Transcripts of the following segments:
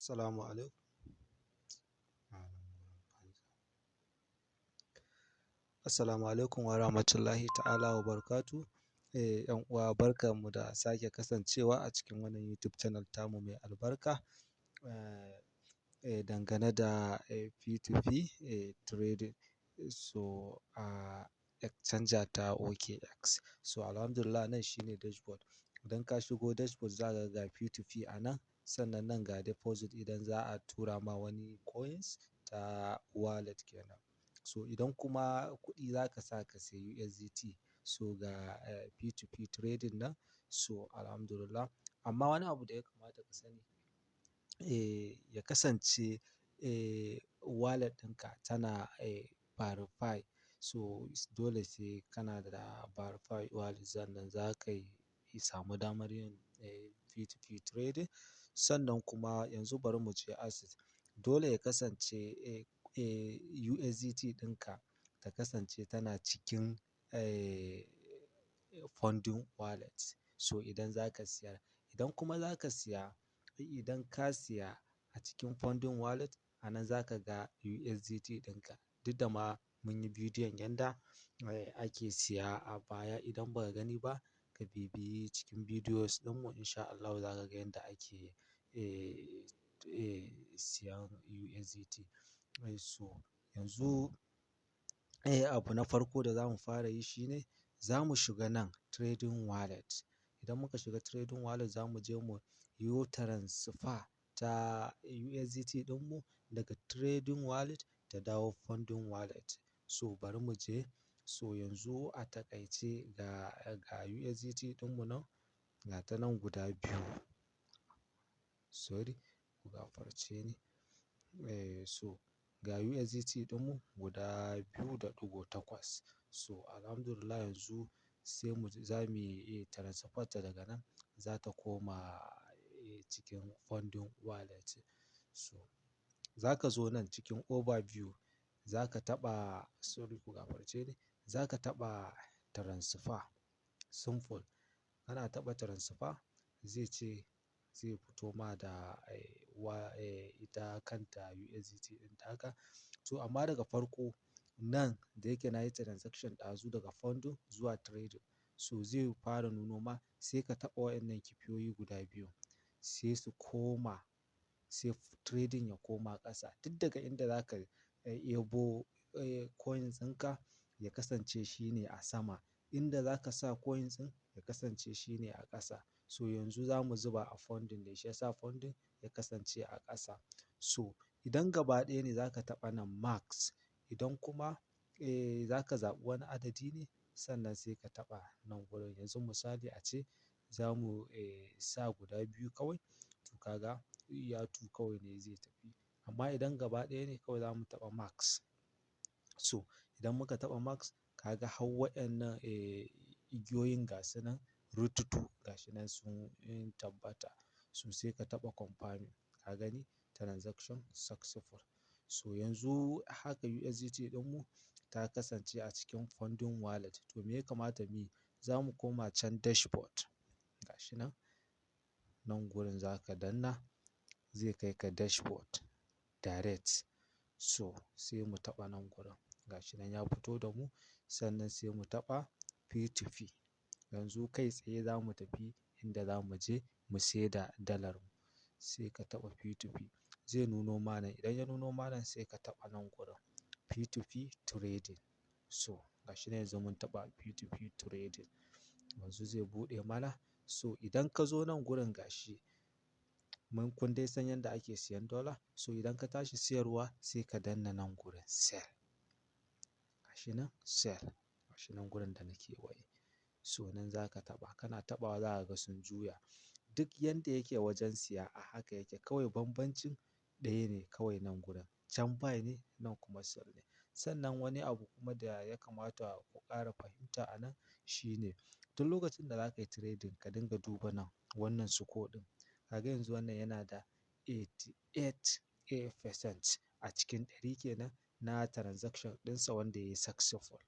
Assalamu alaikum. Assalamu alaikum wa rahmatullahi ta'ala wa barakatuh. ‘Yan uwa, barkanmu da sake kasancewa a cikin wannan YouTube channel tamu mai albarka. Dangane da P2P trading, so a exchanger ta OKX. So alhamdulillah, nan shine dashboard. Idan ka shigo dashboard, za ka ga P2P a nan, sannan nan ga deposit, idan za a tura ma wani coins ta wallet kenan. So idan kuma kuɗi za ka sa ka sayi USDT, so ga P2P trading nan. So alhamdulillah. Amma wani abu da ya kamata ka sani, ya kasance wallet ɗinka tana verify. So dole sai kana da verify wallet sannan za ka yi samu damar yin P2P trading. Sannan kuma yanzu bari mu je asset. Dole ya kasance USDT ɗinka ta kasance tana cikin funding wallet. So idan za ka siyar, idan kuma za ka siya, idan ka siya a cikin funding wallet, a nan za ka ga USDT ɗinka. Duk da ma mun yi bidiyon yanda ake siya a baya, idan ba ka gani ba, ka bibiyi cikin videos ɗinmu, in sha Allahu za ka ga yanda ake siyan USDT. So yanzu abu na farko da za mu fara yi shine za mu shiga nan trading wallet. Idan muka shiga trading wallet, za mu je mu yiwo transfer ta USDT ɗinmu daga trading wallet ta dawo funding wallet. So bari mu je. So yanzu a taƙaice ga USDT ɗinmu nan, ga ta nan guda biyu. Sorry, ku gafarce ni. So ga USDT ɗinmu guda 2.8. So alhamdulillah, yanzu sai mu za mu yi transfer ta daga nan, za ta koma cikin funding wallet. So za ka zo nan cikin overview, za ka taɓa, sorry, ku gafarce ni, za ka taɓa transfer, simple. Kana taɓa transfer, zai ce zai fito ma da wa ita kanta USDT ɗin taka. To amma daga farko nan da yake na yi transaction ɗazu daga funding zuwa trading, so zai fara nuno ma, sai ka taɓa waɗannan kifiyoyi guda biyu, sai su koma, sai trading ya koma ƙasa. Duk daga inda za ka ɗebo coins ɗinka ya kasance shine a sama, inda za ka sa coins ɗin ya kasance shine a ƙasa. So yanzu za mu zuba a funding ne, shi yasa funding ya kasance a ƙasa. So idan gaba ɗaya ne, za ka taɓa nan max. Idan kuma za ka zaɓi wani adadi ne, sannan sai ka taɓa nan wurin. Yanzu misali ace za mu sa guda biyu kawai, to ka ga iya two kawai ne zai tafi. Amma idan gaba ɗaya ne kawai, za mu taɓa max. So idan muka taɓa max, ka ga har waɗannan igiyoyin gasu nan rututu, gashi nan sun tabbata. So sai ka taɓa confirming, ka gani, transaction successful. So yanzu haka USDT ɗinmu ta kasance a cikin funding wallet. To me ya kamata mu yi? Za mu koma can dashboard. Gashi nan, nan gurin za ka danna, zai kai ka dashboard direct. So sai mu taɓa nan gurin. Gashi nan ya fito da mu, sannan sai mu taɓa P2P. Yanzu kai tsaye za mu tafi inda za mu je mu saida dalar mu. Sai ka taɓa P2P, zai nuno ma nan. Idan ya nuno ma nan, sai ka taɓa nan gurin P2P trading. So gashi nan yanzu mun taɓa P2P trading. Yanzu zai buɗe mana. So idan ka zo nan gurin, gashi mun, kun dai san yanda ake siyan dollar. So idan ka tashi siyarwa, sai ka danna nan gurin sell. Gashi nan sell. Gashi nan gurin da nake waye. So nan za ka taɓa. Kana taɓawa, za ka ga sun juya. Duk yanda yake wajen siya a haka yake. Kawai bambancin ɗaya ne kawai nan gurin. Can buy ne, nan kuma sell ne. Sannan wani abu kuma da ya kamata ku ƙara fahimta a nan shine, duk lokacin da za ka yi trading, ka dinga duba nan wannan score ɗin. Ka ga yanzu wannan yana da 88% a cikin 100 kenan na transaction ɗinsa wanda yayi successful.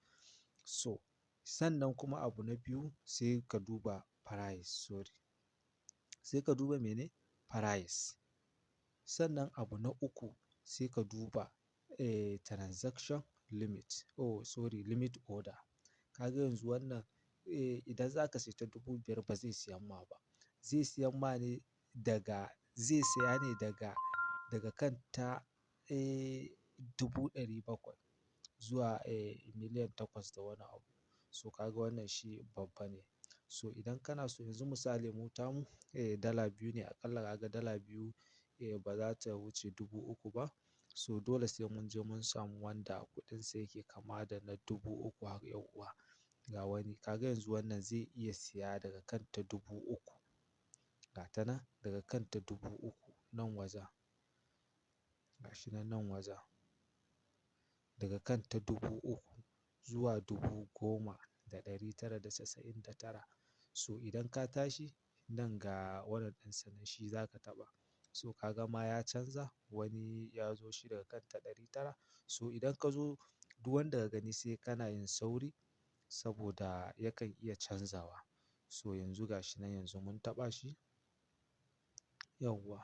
So sannan kuma abu na biyu, sai ka duba price, sorry. Sai ka duba mene? Price. Sannan abu na uku sai ka duba transaction limit. Oh sorry, limit order. Ka ga yanzu wannan idan za ka sayi ta 5,000 ba zai siyan ma ba. Zai siyan ma ne daga, zai saya ne daga kan ta 700,000 zuwa 8,000,000 da wani abu. So ka ga wannan shi babba ne. So idan kana so yanzu misali mu tamu $2 ne aƙalla ka ga $2 ba za ta wuce 3,000 ba. So dole sai mun je mun samu wanda kuɗinsa yake kama da na 3,000 haka yauwa. Ga wani ka ga yanzu wannan zai iya siya daga kan ta 3,000. Ga ta nan daga kan ta 3,000 nan wajen. Ga shi nan nan wajen. Daga kan ta 3,000 zuwa 10,999. So idan ka tashi nan ga wannan ɗinsa nan shi za ka taɓa. So ka ga ma ya canza wani ya zo shi daga kan ta 900. So idan ka zo duk wanda ka gani sai kana yin sauri saboda yakan iya canzawa. So yanzu ga shi nan yanzu mun taɓa shi. Yauwa.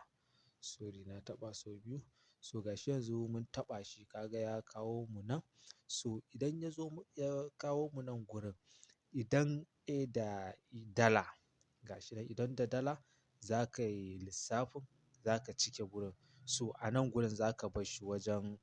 Sorry na taɓa sau biyu. So ga shi yanzu mun taɓa shi ka ga ya kawo mu nan. So idan ya zo ya kawo mu nan gurin, idan da dala, ga shi nan idan da dala za ka yi lissafin za ka cike gurin. So a nan gurin za ka bar shi wajen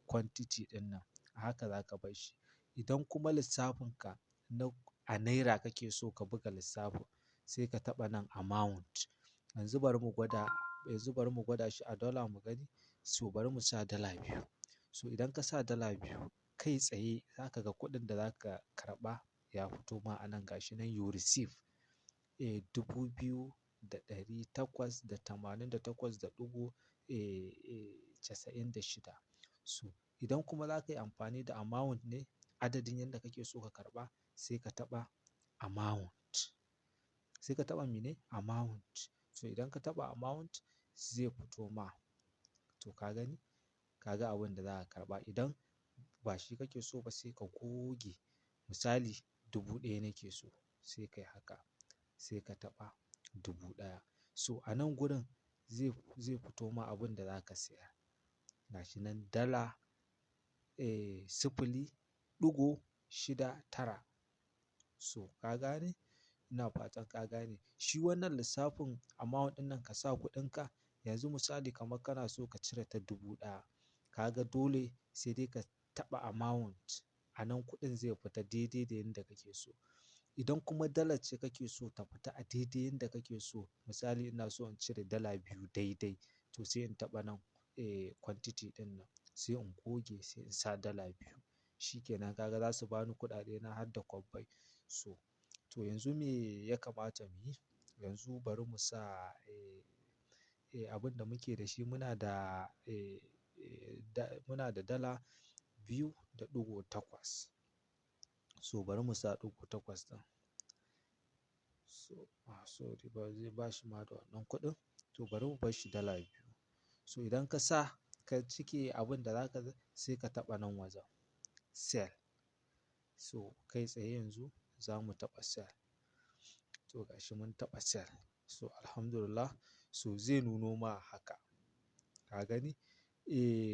quantity ɗin nan. Haka za ka bar shi. Idan kuma lissafin ka na a naira kake so ka buga lissafin sai ka taɓa nan amount. Yanzu bari mu gwada, yanzu bari mu gwada shi a dollar mu gani. So bari mu sa $2. So idan ka sa $2 kai tsaye za ka ga kuɗin da za ka karɓa ya fito ma a nan ga shi nan you receive 2,888 ɗigo 96. So idan kuma za ka yi amfani da amount ne adadin yanda kake so ka karɓa sai ka taɓa amount. Sai ka taɓa mene? Amount. So idan ka taɓa amount zai fito ma. To ka gani? Ka ga abin da za ka karɓa. Idan ba shi kake so ba sai ka goge. Misali 1,000 nake so sai ka yi haka. Sai ka taɓa 1,000. So a nan gurin zai fito ma abin da za ka saya. Ga shi nan dala 0.69. So ka gane? Ina fatan ka gane. Shi wannan lissafin amount ɗin nan ka sa kuɗinka yanzu misali kamar kana so ka cire ta 1,000. Ka ga dole sai dai ka taɓa amount. A nan kuɗin zai fita daidai da yanda kake so. Idan kuma dalar ce kake so ta fita a daidai yanda kake so, misali ina so in cire $2 daidai to sai in taɓa nan quantity ɗin nan sai in goge sai in sa $2. Shi ke nan ka ga za su bani kuɗaɗe na har da kwabbai. So to yanzu me ya kamata mu yi? Yanzu bari mu sa abin da muke da shi muna da muna da $2.8. So bari mu sa ɗigo takwas ɗin. So sorry ba zai bashi ma da wannan kuɗin. To bari mu bar shi $2. So idan ka sa ka cike abin da za ka sai ka taɓa nan wajen sell. So kai tsaye yanzu za mu taɓa sell. To ga shi mun taɓa sell. So alhamdulillah so zai nuno ma haka. Ka gani?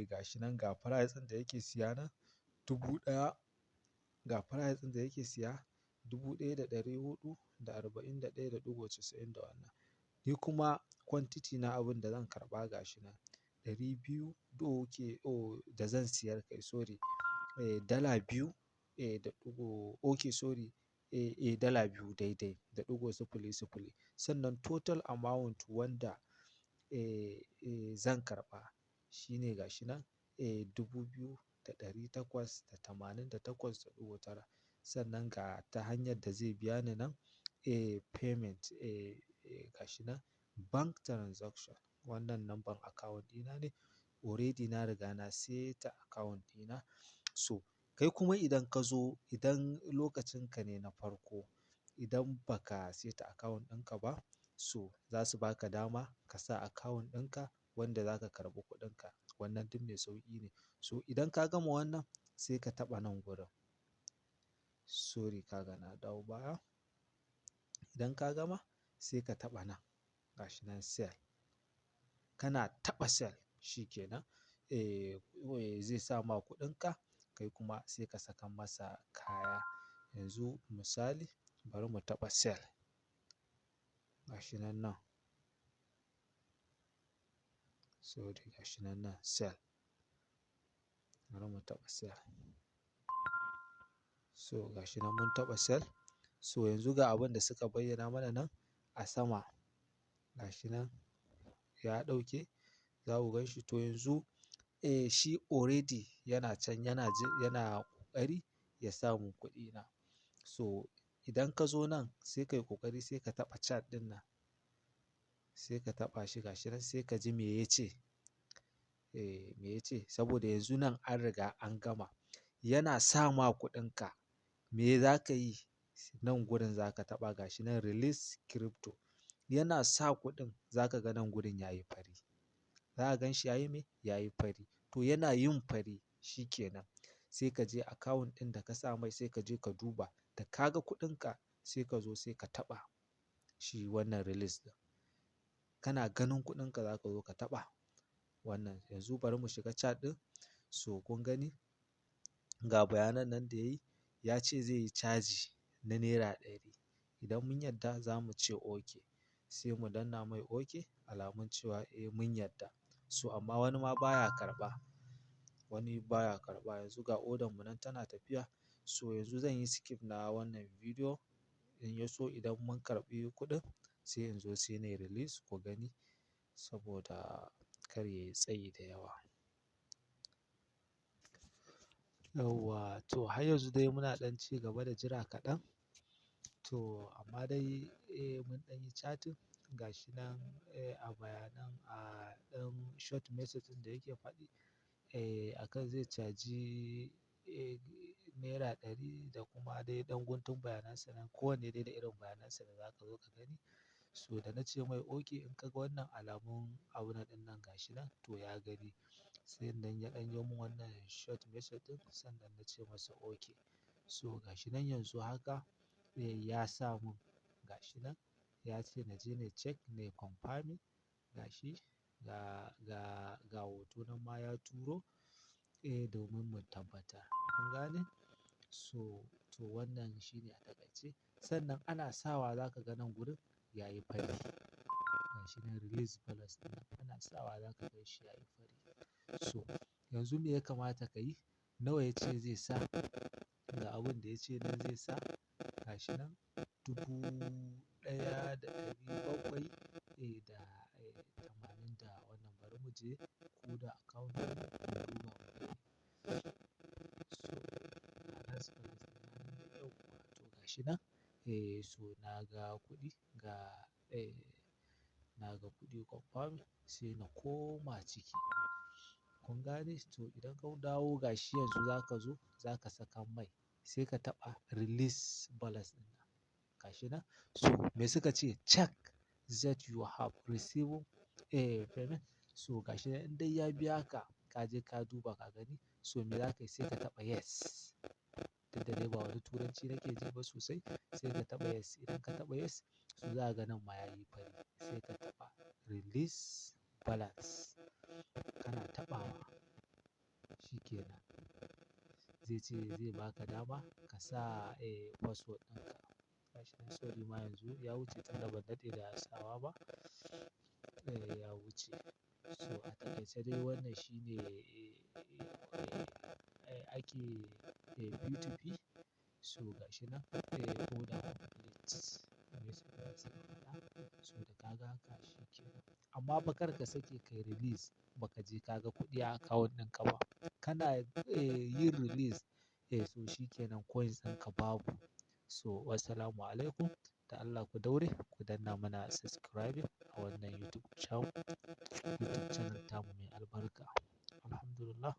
Ga shi nan ga price ɗin da yake siya nan 1,000. Ga price ɗin da yake siya 1,441.90 da wannan. Ni kuma quantity na abin da zan karɓa ga shi nan 200 okay oh da zan siyar kai sorry $2 da ɗigo okay sorry $2 daidai da ɗigo sifili sifili. Sannan total amount wanda zan karɓa shine ga shi nan 2,888.9. Sannan ga ta hanyar da zai biya ni nan payment ga shi nan bank transaction. Wannan number account ɗina ne. Already na riga na seta account ɗina. So kai kuma idan ka zo idan lokacin ka ne na farko idan ba ka seta account ɗinka ba so za su baka dama ka sa account ɗinka wanda za ka karɓi kuɗinka. Wannan duk mai sauƙi ne. So idan ka gama wannan sai ka taɓa nan gurin. Sorry ka ga na dawo baya. Idan ka gama sai ka taɓa nan. Ga shi nan sell. Kana taɓa sell shi ke nan. Zai sa ma kuɗinka kai kuma sai ka saka masa kaya. Yanzu misali bari mu taɓa sell. Gashi nan nan. Sorry, gashi nan nan sell. Bari mu taɓa sell. So gashi nan mun taɓa sell. So yanzu ga abin da suka bayyana mana nan a sama. Gashi nan ya ɗauke. Za ku gan shi. To yanzu shi already yana can yana yana ƙoƙari ya samu kuɗina. So idan ka zo nan sai ka yi ƙoƙari sai ka taɓa chat ɗin nan. Sai ka taɓa shi gashi nan sai ka ji me ya ce. Me ya ce? Saboda yanzu nan an riga an gama. Yana sa ma kuɗinka. Me za ka yi? Nan gurin za ka taɓa gashi nan release crypto. Yana sa kuɗin za ka ga nan gurin yayi fari. Za ka gan shi yayi me? Yayi fari. To yana yin fari shi ke nan. Sai ka je account ɗin da ka sa mai sai ka je ka duba. Da ka ga kuɗinka sai ka zo sai ka taɓa shi wannan release ɗin. Kana ganin kuɗinka za ka zo ka taɓa wannan. Yanzu bari mu shiga chat ɗin. So kun gani ga bayanan nan da yayi. Ya ce zai yi caji na naira 100. Idan mun yarda za mu ce okay. Sai mu danna mai okay alamun cewa eh mun yarda. So amma wani ma baya karɓa. Wani baya karɓa. Yanzu ga order mu nan tana tafiya. So yanzu zan yi skip na wannan video. In ya so idan mun karɓi kuɗin sai in zo sai nayi release ku gani saboda kar yayi tsayi da yawa. Yauwa to har yanzu dai muna ɗan ci gaba da jira kaɗan. To amma dai mun ɗan yi chatting gashi nan a bayanan a ɗan short message ɗin da yake faɗi akan zai caji naira 100 da kuma dai ɗan guntun bayanansa nan. Ko wanne dai da irin bayanansa da za ka zo ka gani. So da na ce mai okay in ka ga wannan alamun abun ɗin nan gashi nan to ya gani. Sai nan ya ɗan yi mun wannan short message ɗin sannan na ce masa okay. So gashi nan yanzu haka ya sa mun gashi nan. Ya ce na je na check na confirming gashi ga hoto nan ma ya turo domin mu tabbatar. Kun gane? So to wannan shine a taƙaice. Sannan ana sawa za ka ga nan gurin yayi fari. Gashi nan release balance ɗin ana sawa za ka gan shi yayi fari. So yanzu me ya kamata ka yi? Nawa ya ce zai sa? Ga abun da ya ce nan zai sa. Gashi nan 1,700 da 80 da wannan. Bari mu je Kuda account ɗin mu duba mu gani. So balance balance ɗin nan yauwa to gashi nan. So na ga kuɗi ga na ga kuɗi confirm sai na koma ciki. Kun gane? To idan ka dawo gashi yanzu za ka zo za ka saka mai sai ka taɓa release balance ɗin nan. Gashi nan. So me suka ce? Check that you have received payment. So gashi nan in dai ya biya ka, ka je ka duba ka gani. So me za ka yi? Sai ka taɓa yes. Duk da dai ba wani turanci nake ji ba sosai. Sai ka taɓa yes. Idan ka taɓa yes, so za ka ga nan ma yayi fari. Sai ka taɓa release balance. Kana taɓawa shi ke nan. Zai ce zai baka dama ka sa password ɗinka. Gashi nan sorry ma yanzu ya wuce tun da ban daɗe da sawa ba. Ya wuce. So a taƙaice dai wannan shine ake P2P. So gashi nan order complete. Me suka faɗa. So da ka ga haka shi ke nan. Amma fa kar ka sake ka yi release ba ka je ka ga kuɗi a account ɗinka ba. Kana yin release so shi ke nan coins ɗinka babu. So wassalamu alaikum. Da Allah ku daure ku danna mana subscribing a wannan YouTube channel tamu mai albarka. Alhamdulillah.